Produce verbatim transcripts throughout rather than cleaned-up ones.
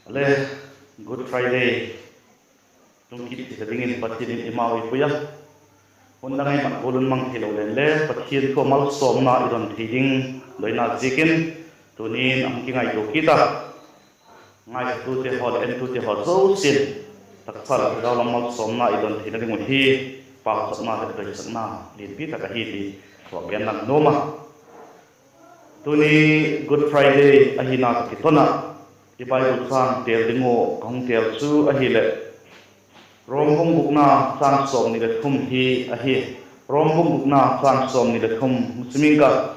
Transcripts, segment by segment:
Le, Good Friday tung kit thei ta dingin Pathian in eimau ei pui a. Hun dang ei mat gual un mang theilo leng le Pathian thu a malsawmna i don thei ding doina ziakin, tuni'n a hung kingaitua kit a, ngaitute haw leh entute haw zosia'n taksa leh thagau lam malsawmna i don theina ding uh hi pauchapna leh doisakna lianpi tak ahi ti ka gen lang nuam a. Tuni Good Friday ahina tawh kiton ah i Bible châng têl ding uh ka hung têl chu ahileh, Rom bung gukna châng sawmni leh thum hi ahi. Rom bung gukna châng sawmni leh thum hung sim ing ka.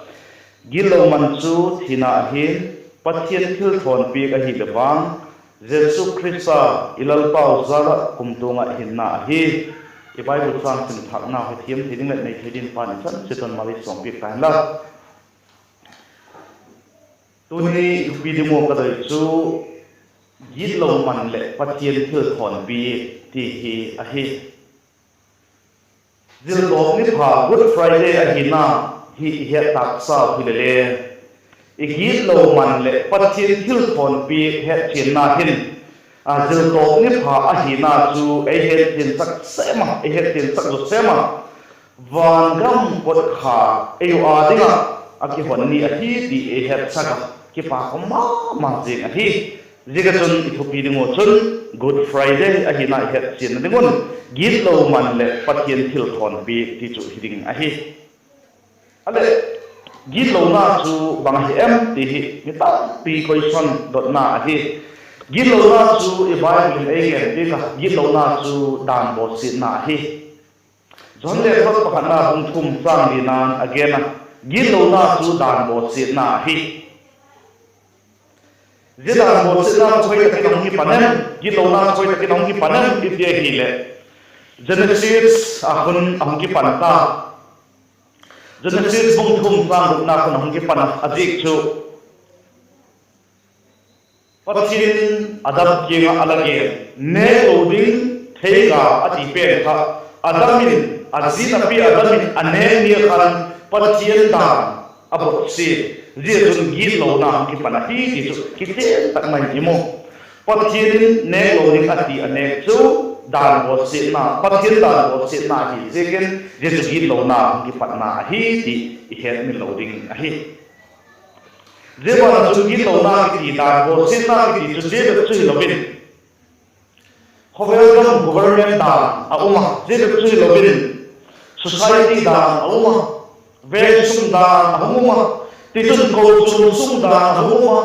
Gitlo man chu thina ahi'n, Pathian thilthawnpiak ahileh vang, Jesu Khrista i Lalpau jal ah kumtuang ah hinna ahi. I Bible châng sim thâkna hi thiam thei ding leh nei thei dingin Pa'n i chan chiat un mal ei sawmpiak ta hen la. Tuni i thupi ding ua ka doi chu, Gitlo man leh Pathian thilthawnpiak ti hi ahi. Ziltawp ni pha Good Friday ahina hi i het tâksau hile le, i gitlo man leh Pathian thilthawnpiak hetchianna hin, a ziltawp ni pha ahina chu ei hetchian sak sêm a, ei hetchian sak zaw sêm a, van gam kot kha ei uh â ding ah a kihon ni ahi ti ei hetsak a, kipak um ma ma zing ahi. Ziak ah chun i thupi ding ua chun Good Friday ahina i hetchianna ding un, Gitlo man leh Pathian thilthawnpiak ti chu hi ding ahi. A leh, gitlona chu bang ahi em ti hi mi tampi question dotna ahi. Gitlona chu i Bible in ei gen piak a, gitlona chu dan bawsiatna ahi. Johan lekhathot pakhatna bung thum châng lina'n a gen a, gitlona chu dan bawsiatna ahi. Zia dan bawsiatna chu hoi tak in a hung kipan em, gitlona chu hoi tak in a hung kipan em i ti ahileh, Genesis a khun a hung kipan ta. Genesis bung thum châng gukna khun a hung kipan a, a ziak chu Pathian in Adam kiang ah a la gen, nêk lo ding theiga a ti pen kha, Adam in, a zin a pi Adam in a nêk ni a khan Pathian dan a bawsia, zia chun gitlona hung kipan ahi ti chu kichian tak mai in i mu. Pathian in nêk lo ding a ti a nêk chu dan bawsiatna, Pathian dan bawsiatna hi ziakin, zia chu gitlona hung kipatna ahi ti i hetmil lo ding ahi. Zia ban ah chun gitlona kiti, dan bawsiatna kiti chu zia bep chu hilo in, khawvel gam government dan a um a, zia bep chu hilo in, society dan a um a, veng sung dan a hung um a, tichun kochuam sung dan a hung um a,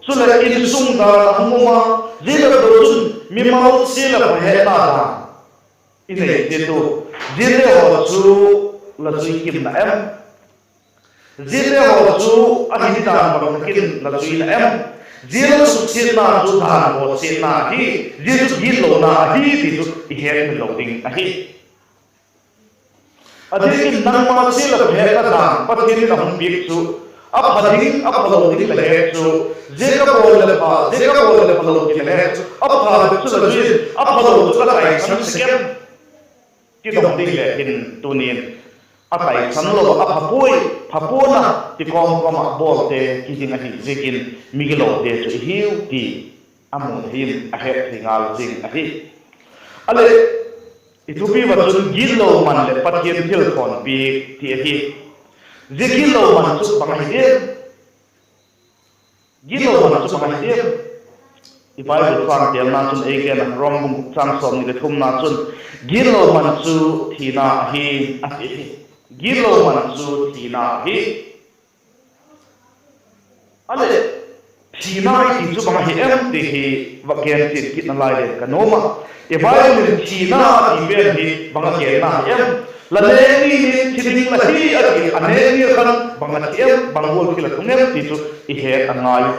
chuleh insung dan a hung um a, zia bep lo chun mimal sia leh pha hetna dan i nei ziak u, ziate haw chu la zui kim na em? Ziate haw chu a hi dan bang tak in la zui na em? Zia la suksiatna chu dan bawsiatna ahi, zia chu gitlona ahi ti chu i hetmil lo ding ahi. A diak in nangma sia leh pha hetna dan Pathian in a hung piak chu, a pha ding a phalo ding la het chu, zia ka bawl leh pha, zia ka bawl leh phalo ti la het chu, a pha bep chu la zui in, a phalo chu ka taisan sek em? Ti dong ding le hin tuni'n, a taisan lo a pha puai, pha pua'n a ti kawm kawm ah bawlte ki ding ahi ziakin, migilote chu i hiu ti a mu thei in a het thei ngal zing ahi. A leh, i thupi va chun gitlo man leh Pathian thilthawnpiak ti ahi. Zia gitlo man chu bang ahi diam? Gitlo man chu bang ahi diam? I Bible châng têlna chun ei gen a, Rom bung guk châng sawmni leh thumna chun, gitlo man chu thina ahi, a ti hi. Gitlo man chu thina ahi. A leh, thina i ti chu bang ahi em ti hi va gen chian kitna lai leng ka nuam a. I Bible in thina a ti pen hi bang a genna hi em? La nêk ni in thi ding la hi a ti a, a nêk ni khan bang a thi em, bang gual thil a tung em ti chu i het a ngai u.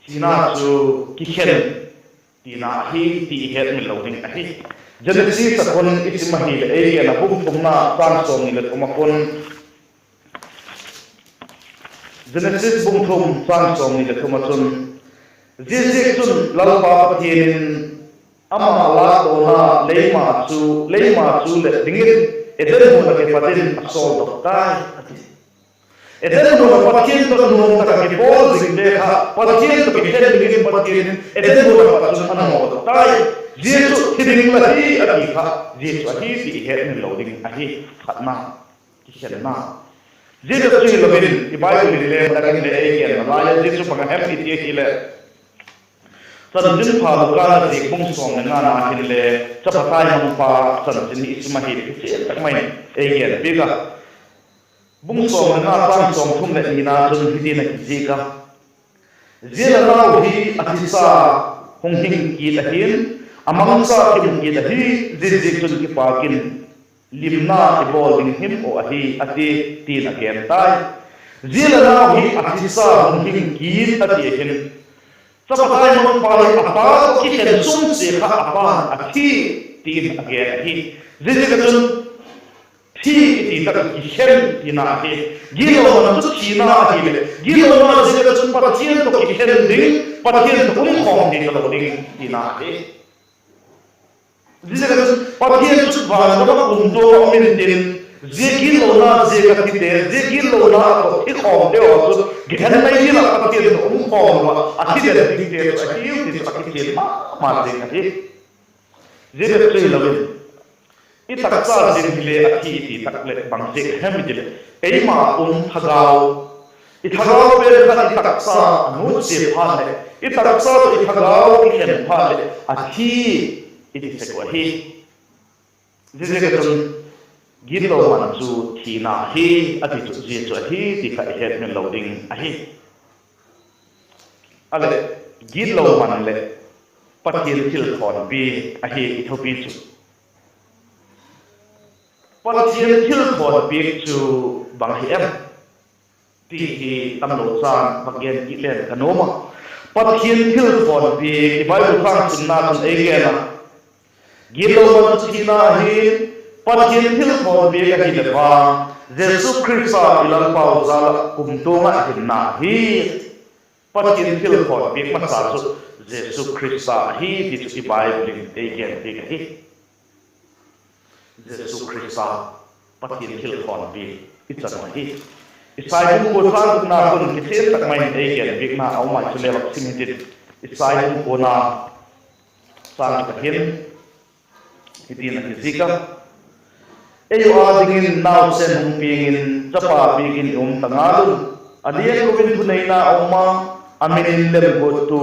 Thina chu kikhen tina ahi ti i hetmil lo ding ahi. Genesis a khun i sim ahileh ei gen a, bung thumna châng sawmni leh thum a khun, Genesis bung thum châng sawmni leh thum ah chun, ziaziakchun Lalpa Pathian in ama lâkdawna leima chu, leima chu let dingin Eden mun ah kipat in a sawldok tai, a ti. Eden huan ah Pathian tawh nuam tak ah kipawl zingte kha Pathian tawh kikhen dingin Pathian in Eden huan ah pat chun a nawdok tai. Zia chu thi ding la hi a ti kha, zia chu ahi ti i hetmil lo ding ahi. Khatna, kikhenna. Zia bep chu hilo in i Bible in le, Bible in le ei genna lai a, zia chu bang a hem i ti ahileh, Chanchinpha Luka ziak bung sawm leh ngana hin le, chapa taimangpa chanchin hi i sim ahileh kichian tak mai in ei genpiak a. Bung sawm leh nga, chang sawmthum leh nina chun hitin a kizik a: Zia la nau hi a thisa hung hing kit ahi'n, a mangcha kimu kit ahi; ziaziakchun kipâk in, limna i bawl ding him uh ahi, a ti, ti'n a gen tai. Zia la nau hi a thisa hung hing kit a ti ahi'n, chapa taimangpa hi a pa tawh kikhen sung sia kha a pa'n a thi, ti'n a gen ahi. Ziaziak ah chun thi i ti tak kikhen tina ahi. Gitlo man chu thina ahileh, gitlona ziak ah chun Pathian tawh kikhen ding, Pathian tawh um khawm thei talo ding tina ahi. Ziaziak ah chun Pathian chu vangam ah kumtuang ah um intin, zia gitlona ziak a thite, zia gitlona a tawh thi khawmte haw chu Gehenna dil ah Pathian tawh um khawm lo ah a thi den dingte chu ahiu ti chu a kichian ma ma zing ahi. Zia bep chu hilo in, i taksa ziang hile a thi i ti tak leh bang ziak hem i ti leh, eima um thagau, i thagau pen khan i taksa a nutsia phat leh, i taksa tawh i thagau kikhen phat leh a thi i ti sek uh ahi. Ziaziak ah chun gitlo man chu thina ahi, a ti chu zia chu ahi ti kha i hetmil lo ding ahi. A leh, gitlo man leh Pathian thilthawnpiak ahi i thupi chu. Pathian thilthawnpiak chu bang ahi em ti hi tamlo chan va gen kit leng ka nuam a. Pathian thilthawnpiak i Bible chang simna chun ei gen a, gitlo man chu thina ahi, Pathian thilthawnpiak ahileh vang, Jesu Khrista i Lalpau jal ah kumtuang ah hinna hi. Pathian thilthawnpiak masa chu Jesu Khrista ahi ti chu i Bible in ei genpiak ahi. Jesu Khrista, Pathian thilthawnpiak i chan uh ahi. Isai bung kua chang gukna khun kichian tak mai in ei genpiakna a um ai, chule vak sim hitin. Isai bung kuana chang guk ah hin hitin a kizik a: Ei uh â dingin nausen hung piang in, chapa biakin i um ta ngal un. A lianglo in thuneina a um a, a min in Lemguattu,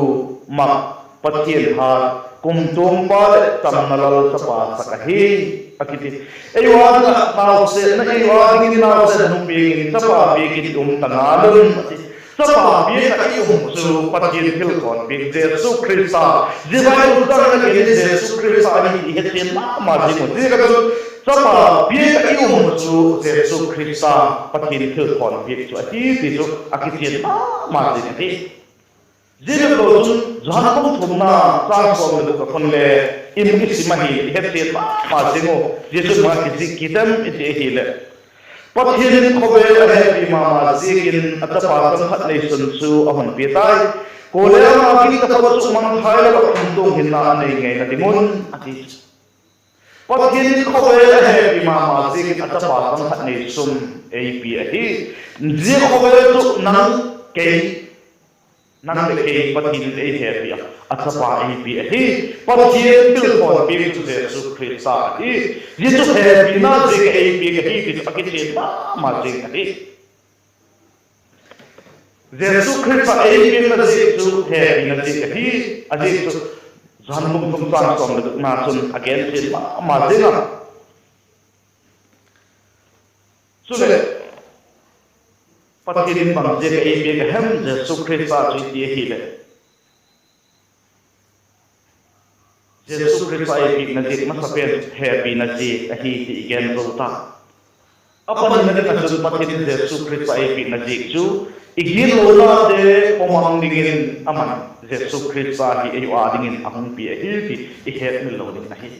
Mak, Pathian Hat, Kumtuangpa leh Chamna Lal Chapa sak ahi, a kiti. Ei uh â ding ah nausen, ei uh â dingin nausen hung piang in, chapa biakin i um ta ngal un, a ti. Chapa biak ah i um chu Pathian thilthawnpiak Jesu Khrista, zia Bible chang in a gen Jesu Khrista ahi ti i hechian ma ma zing uh. Ziak ah chun chapa biak ah i um uh chu Jesu Khrista, Pathian thilthawnpiak chu ahi ti chu a kichian ma ma zing ahi. Zia bep lo chun Johan bung thumna chang sawm leh guk ah khun le i mu i sim ahi, i hechian ma ma zing uh. Zia chun bang a kizik kit em i ti ahileh, Pathian in khawvel a hepi ma ma ziakin a chapa changkhat neisun chu a hun pia tai. Kuale ama gik taphot chu mangthai lo ah kumtuang hinna a nei ngeina ding un, a ti. Pathian in khawvel a hepi ma ma ziakin a chapa changkhat neisun ei pia ahi. Zia khawvel chu nang, kei, nang leh kei Pathian in ei hepi a, a chapa ei pia ahi. Pathian thilthawnpiak chu Jesu Khrista ahi. Zia chu hepina ziak a ei piak ahi ti chu a kichian ma ma zing ahi. Jesu Khrista ei piakna ziak chu hepina ziak ahi. A ziak chu Johan bung thum chang sawm leh gukna chun a gen chian ma ma zing a. Chuleh, Pathian in bang ziak a ei piak a hem Jesu Khrista chu i ti ahileh, Jesu Khrista ei piakna ziak masa pen hepina ziak ahi ti i gen zo ta. A panina ding ah chun Pathian in Jesu Khrista ei piakna ziak chu i gitlonate pawmang dingin aman Jesu Khrista hi ei uh â dingin a hung pia ahi ti i hetmil lo ding ahi.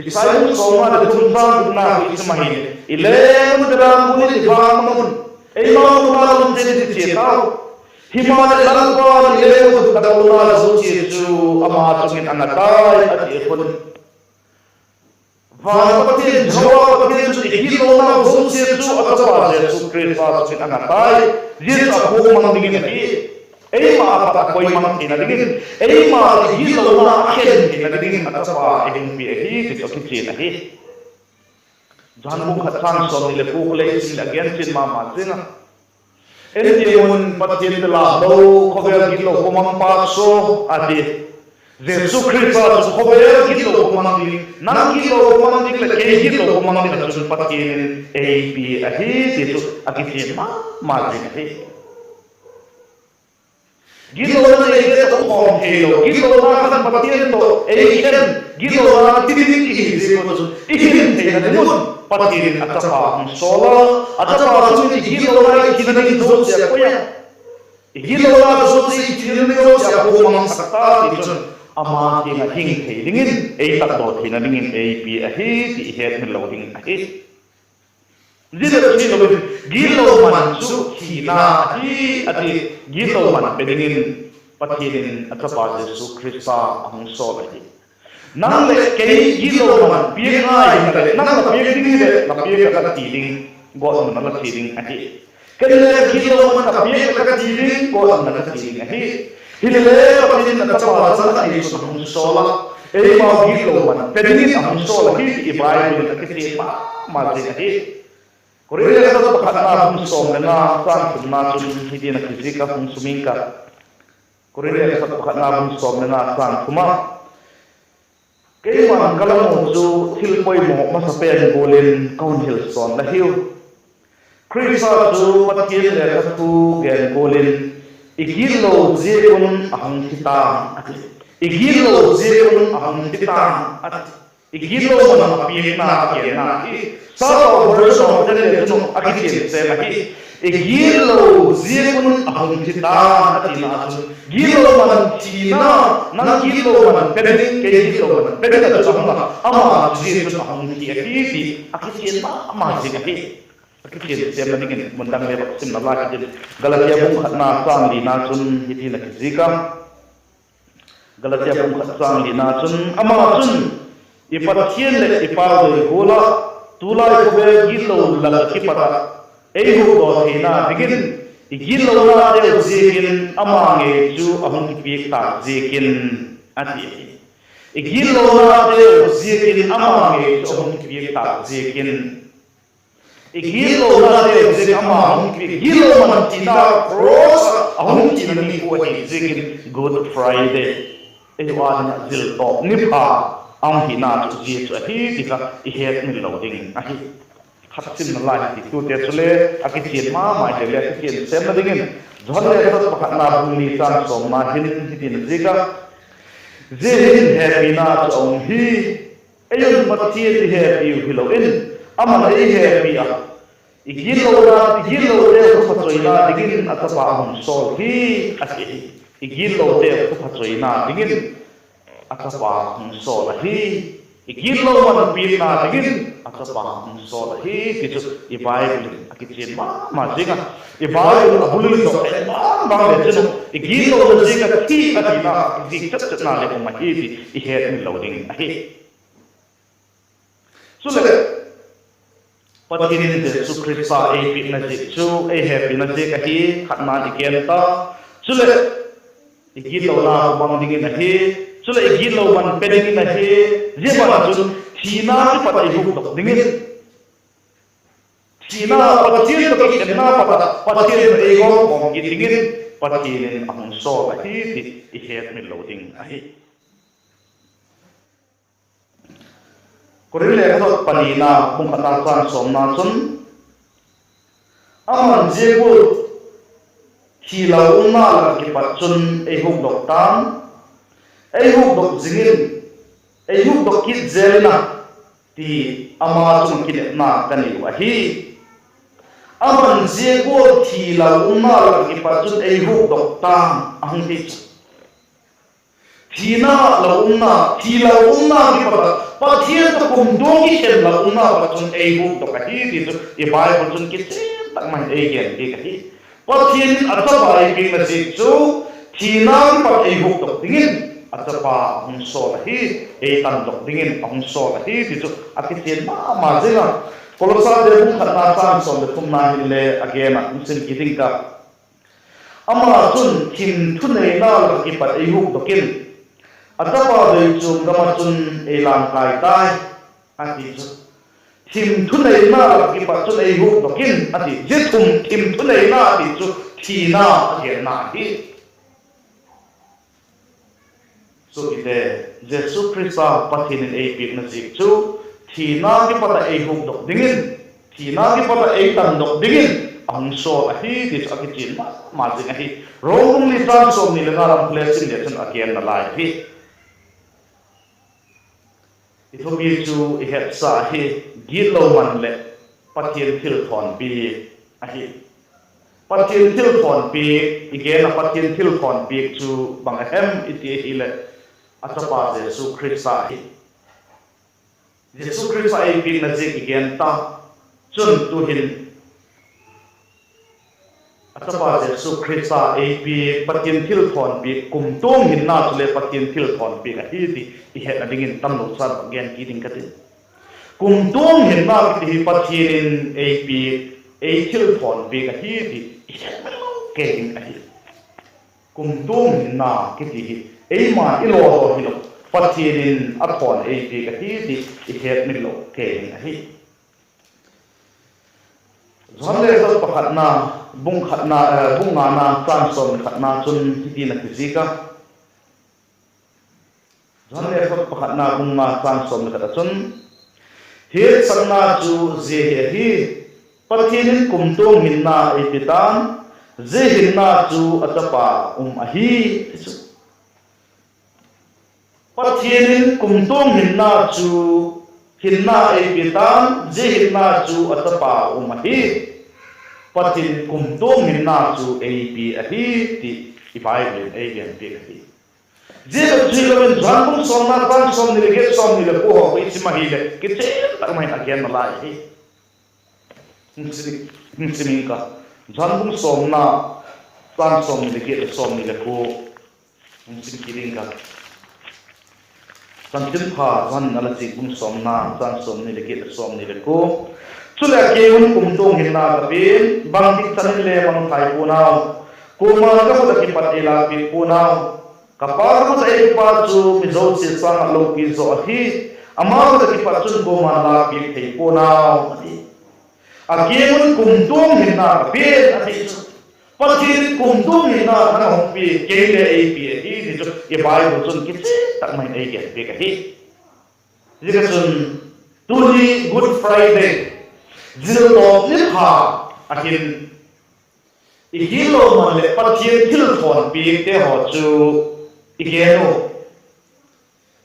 Isai bung sawmnga leh thum chang gukna i sim ahileh, i leng un, belam un, i vang un, eimau lam chiat in chia tau. Himaleh Lalpa'n i leng un takona zosia chu ama chung in a nga tai, a ti khun. Van Pathian, Jehovah Pathian chun i gitlonau zosia chu a chapa Jesu Khrista chun a nga tai. Zia chu a kuang mang dingin ahi. Eima a pat a koi mang theina dingin, eima i gitlona a khen theina dingin a chapa ei hung pia ahi ti chu a kichian ahi. Johan bung khat châng sawmni leh kua khu le i sim leh a gen chian ma ma zing a. En tiang un, Pathian te lâklo, khawvel gitlo pawmang pa chu, a ti. Jesu Khrista chu khawvel gitlo pawmang ding, nang gitlo pawmang ding leh kei gitlo pawmang ding ah chun Pathian in ei pia ahi ti chu a kichian ma ma zing ahi. Gitlona neite tawh um khawm theilo, gitlona khan Pathian tawh ei khen, gitlona ti ding i hi ziak un chun i hin theina ding un Pathian in a chapa hung sawl a, a chapa chun i gitlona i thina ding zosia a koi a, i gitlona zosia, i thina ding zosia a kuang mang sak ta ti chun, ama kiang ah hing thei dingin, ei takdaw theina dingin ei pia ahi ti i hetmil lo ding ahi. Zia bep chu hilo in, gitlo man chu thina ahi, a ti. Gitlo man pe dingin Pathian in a chapa Jesu Khrista a hung sawl ahi. Nang leh kei gitlo man piak ngai hita leh, nang la piak ding leh la piak ah ka ti ding, gawtmun ah la chia ding ahi. Ken le gitlo man ka piak leh ka ti ding, gawtmun ah ka chia ding ahi. Hilele Pathian in a chapa chang khat ei sun a hung sawl a, eimau gitlo man pe dingin a hung sawl ahi ti i Bible in a kichian ma ma zing ahi. Korinth lekhathot pakhatna bung sawm leh nga châng thumna chun hitin a kizik a, hung sum ing ka. Korinth lekhathot pakhatna bung sawm leh nga châng thum ah, keima'n ka la mu chu thil poimaw masa pen gual in ka hun hil sawn la hiu. Khrista chu Pathian lekha thu gen gual in, i gitlo ziak un a hung thi ta'n, a ti. I gitlo ziak un a hung thi ta'n, a ti. I gitlo man a piakna a genna hi. Sapa version ah en le chun a kichian sêm ahi. I gitlo ziak un a hung thi ta'n, a tina chun, gitlo man thina, nang gitlo man pe ding, kei gitlo man pe ding ah chu a hung a, ama chu zia chun a hung thi ahi ti a kichian ma ma zing ahi. A kichian sêmna dingin mun dang le vak simna lai hitin, Galatia bung khatna châng lina chun hitin a kizik a. Galatia bung khat châng lina chun, ama chun, i Pathian leh i pau doi gual ah, tulai khawvel gitlo lak ah kipat ah ei hukdaw theina dingin, i gitlonateu ziakin ama ngei chu a hung kipiak tâk ziakin, a ti ahi. I gitlonateu ziakin ama ngei chu a hung kipiak tâk ziakin, i gitlonateu ziakin ama hung kipiak, gitlo man thina, cross ah a hung thina ni khu ahi ziakin Good Friday, eihaw â ding ah zil tawp ni pha a hung hina chu zia chu ahi ti kha i hetmil lo ding ahi. Khat simna lai hi ti tute chule, a kichian ma ma hile le a kichian sêmna dingin, Johan lekhathot pakhatna bung li châng sawmna hin hitin a zik a, zia hin hepina chu a um hi, ei un Pathian i hepiu hilo in, ama'n ei hepi a, i gitlona, i gitloteu thupha choina dingin a chapa a hung sawl hi, a ti hi. I gitloteu thupha choina dingin a chapa hung sawl ahi. I gitlo man piakna dingin a chapa hung sawl ahi ti chu i Bible in a kichian ma ma zing a. I Bible a bul in dawk en bang bang le chun, i gitlona ziak a thi a tina zik chet chetna le um ahi ti i hetmil lo ding ahi. Chuleh, Pathian in Jesu Khrista ei piakna ziak chu ei hepina ziak ahi, khatna'n i gen ta. Chuleh, i gitlona mang dingin ahi. Chuleh, i gitlo man pe dingin ahi. Zia ban ah chun thina kipat ei hukdok dingin, thina, Pathian tawh kikhenna pat ah Pathian ei gawtkhawm kit dingin Pathian in a hung sawl ahi ti i hetmil lo ding ahi. Korinth lekhathot panina bung khatna châng sawmna chun, ama'n zia gual thi lau umna lak ah kipat chun ei hukdok ta'n, ei hukdok zing in, ei hukdok kit zel in a, ti ama chung kinepna ka nei uh ahi. Ama'n zia gual thi lau umna lak ah kipat chun ei hukdok ta'n, a hung ti chu. Thina lau umna, thi lau umna kipat ah, Pathian tawh kumtuang kikhen lau umna pat chun ei hukdok ahi ti chu i Bible chun kichian tak mai ei gen piak ahi. Pathian in a chapa ei piakna ziak chu thina kipat ei hukdok dingin, a chapa a hung sawl ahi, ei tandok dingin a hung sawl ahi ti chu a kichian ma ma zing a. Kolosate bung khatna châng sawm leh thumna hin le a gen ah hung sim kit ding ka. Ama chun thim thuneina lak ah kipat ei hukdok in, a chapa deichuam gam ah chun ei lân kai tai, a ti chu. Thim thuneina lak ah kipat chun ei hukdok in a ti. Zia thum, thim thuneina a ti chu thina a genna ahi. Suapite, Jesu Khrista Pathian in ei piakna ziak chu thina kipat ah ei hukdok dingin, thina kipat ah ei tandok dingin a hung sawl ahi ti chu a kichian ma ma zing ahi. Rom bung li châng sawmni leh nga lam khu le sim le chun a genna lai ahi. I thupi chu i hetsa hi, gitlo man leh Pathian thilthawnpiak ahi. Pathian thilthawnpiak, i gen ah Pathian thilthawnpiak chu bang a hem i ti ahileh, a chapa Jesu Khrista hi. Jesu Khrista ei piakna ziak i gen ta. Chun tu'hin a chapa Jesu Khrista ei piak, Pathian thilthawnpiak, kumtuang hinna chule Pathian thilthawnpiak ahi ti i hetna dingin tamlo chan gen kit ding ka ti. Kumtuang hinna kiti hi Pathian in ei piak, ei thilthawnpiak ahi ti i hetmil lo kei ding ahi. Kumtuang hinna kiti hi eima'n i law law hilo, Pathian in a thawn ei piak ahi ti i hetmil lo kei ding ahi. Johan lekhathot pakhatna, bung khatna, eh, bung ngana châng sawm leh khatna chun hiti'n a kizik a. Johan lekhathot pakhatna bung nga châng sawm leh khat ah chun, hetsakna chu zia hi ahi: Pathian in kumtuang hinna ei pe ta'n, zia hinna chu a chapa um ahi, ti chu. Pathian in kumtuang hinna chu, hinna ei pe ta'n, zia hinna chu a chapa um ahi. Pathian in kumtuang hinna chu ei pe ahi ti i Bible in ei gen piak ahi. Zia bep chu hilo in Johan bung sawmna châng sawmni leh giat, sawmni leh kua haw i sim ahileh kichian tak mai in a genna lai ahi. Hung sim ing ka. Johan bung sawmna châng sawmni leh giat leh sawmni leh kua hung sim kit ing ka. Chanchinpha Johan in a la zik bung sawmna châng sawmni leh giat leh sawmni leh kua. Chuleh a kiang un kumtuang hinna ka pia'n, bangtik chan in le mangthai pua'n au. Kuama'n ka khut ah kipat ei lâkpiak pua'n au. Ka Pa ka khut ah ei piakpa chu mi zosia sâng ah lopi zaw ahi. Ama khut ah kipat chun kuama'n lâkpiak thei pua'n au, a ti. A kiang un kumtuang hinna ka pia'n, a ti chu. Pathian in kumtuang hinna nang a hung pia, kei le ei pia ahi ti chu i Bible chun kichian tak mai in ei gen piak ahi. Ziaziakchun, tuni Good Friday, ziltawp ni pha ahin, i gitlo man leh Pathian thilthawnpiakte haw chu i gen u.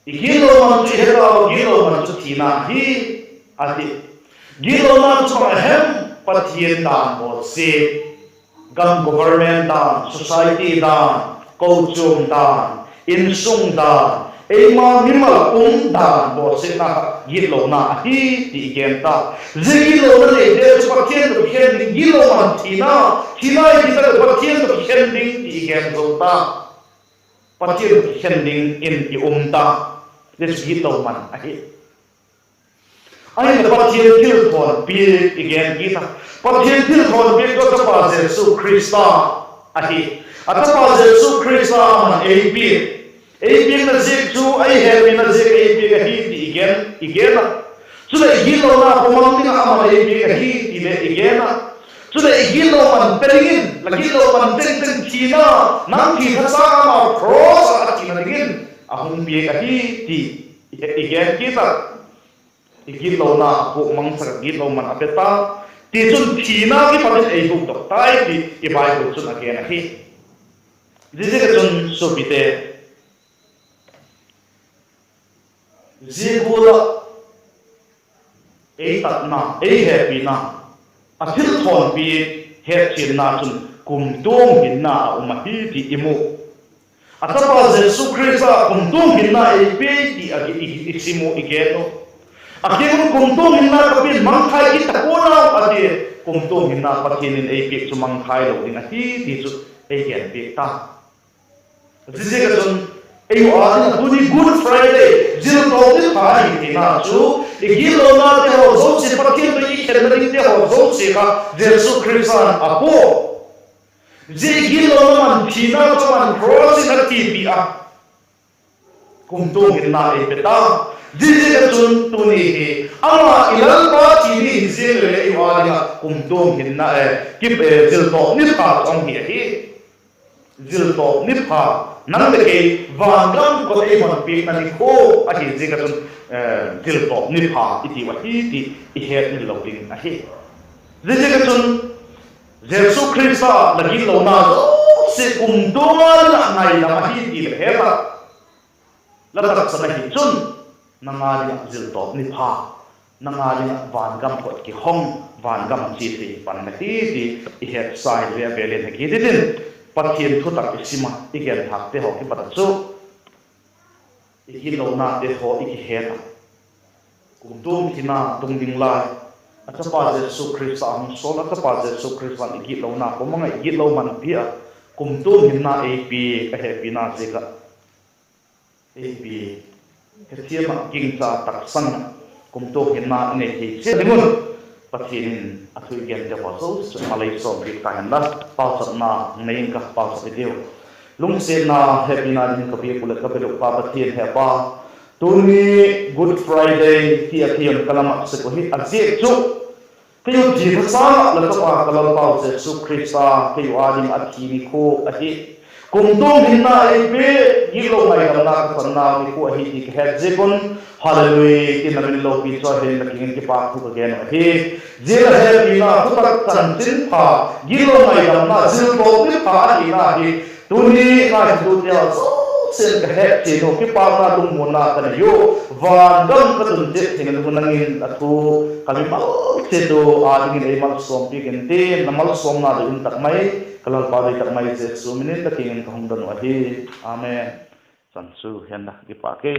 I gitlo man chu i he tau, gitlo man chu thina ahi, a ti. Gitlona chu bang a hem? Pathian dan bawlsiat, gam government dan, society dan, kochuam dan, insung dan, eima mimal um dan bawlsiatna kha gitlona ahi ti i gen ta. Zia gitlona neite chu Pathian tawh kikhen ding, gitlo man thina, thina i ti tak leh Pathian tawh kikhen ding ti i gen zo ta. Pathian tawh kikhen dingin i um ta. Zia chu gitlo man ahi. Ahinla Pathian thilthawnpiak i gen kit a. Pathian thilthawnpiak chu a chapa Jesu Khrista ahi. A chapa Jesu Khrista aman ei piak, ei piakna ziak chu ei hepina ziak ei piak ahi ti i gen, i gen a. Chuleh i gitlona pawmang ding ah aman ei piak ahi ti le i gen a. Chuleh i gitlo man pe dingin, la gitlo man tengteng thina, nang thi thasâng ama cross ah a thina dingin a hung piak ahi ti i gen kit a. I gitlona a puak mangsak ah gitlo man a pe ta. Tichun thina kipat in ei hukdok tai ti i Bible chun a gen ahi. Ziaziakchun suapite, zia gual ah ei tatna, ei hepina, a thilthawnpiak hetchianna chun kumtuang hinna a um ahi ti i mu. A chapa Jesu Khrista kumtuang hinna ei pe ti a i, i sim u, i gen u. A kiang un kumtuang hinna ka pia'n, mangthai kit ta pua'n au, a ti. Kumtuang hinna Pathian in ei piak chu mangthai lo ding ahi ti chu ei gen piak ta. Ziaziakchun Ei u â ding ah tuni Good Friday, ziltawp ni pha ahi tina chu, i gitlonate haw zosia, Pathian tawh i khenna dingte haw zosia kha Jesu Khrista'n a pua. Zia i gitlona man thina chu man cross in a tipi a, kumtuang hinna ei pe ta. Ziaziak ah chun tuni hi ama i Lalpa thi ni hi ziang leh leh i u â ding ah kumtuang hinna, e, kip, e, ziltawp ni pha chu hung hi ahi. Ziltawp ni pha, nang leh kei vangam kot ei hon piakna nikhua ahi ziak ah chun, e, ziltawp ni pha i tiu ahi ti i hetmil lo ding ahi. Ziaziak ah chun Jesu Khrista la gitlona zosia kumtuang â ding ah ngaidam ahi ti la het ah, la taksan ahi chun, nang â ding ah ziltawp ni pha, nang â ding ah vangam kot kihong, vangam chia thei pan la hi ti i hetsa hi le a vêl in he kit in, Pathian thutak i sim ah i genthâkte haw kipat ah chu i gitlonate haw i kihet a, kumtuang thina tung ding lai, a chapa Jesu Khrista hung sawl, a chapa Jesu Khrista'n i gitlona pum a ngai, i gitlo man pia, kumtuang hinna ei piak a hepina ziak ah ei piak, hethiam ah, gingcha, taksan ah, kumtuang hinna i nei thei chiat ding un, Pathian in a thu i gente haw zosia chu malei sawmpiak ta hen la. Pauchapna nei ing ka, pauchap i tiu. Lungsiatna hepina ding ka biak uh leh ka bel uh Pa Pathian, he Pa, tuni Good Friday ti a thiam ka la mak sek uh hi a ziak chu, kei u thi thasâng ah la chapa ka Lalpau Jesu Khrista kei u â ding a thi nikhua ahi. Kumtuang hinna ei pe, gitlo ngaidamna ka channau nikhua ahi ti ka het ziak un, Hallelujah tin la min lopi chu a hin la kiang in kipâk thu ka gen uh ahi. Zia la hepina thutak chanchinpha, gitlo ngaidamna ziltawp ni pha ahina hi tuni ngaithatute haw zosia'n ka het chiat uh, kipâkna lungmuanna ka nei uh. Vangam ka tun chiat thei ding un nang in a thu ka mimal chiat uh â dingin ei malsawmpiak intin, la malsawmna doi um tak mai, ka Lalpa doi tak mai Jesu min in la kiang in ka hung don uh ahi. Amen. Chan chu hen la, kipâk e.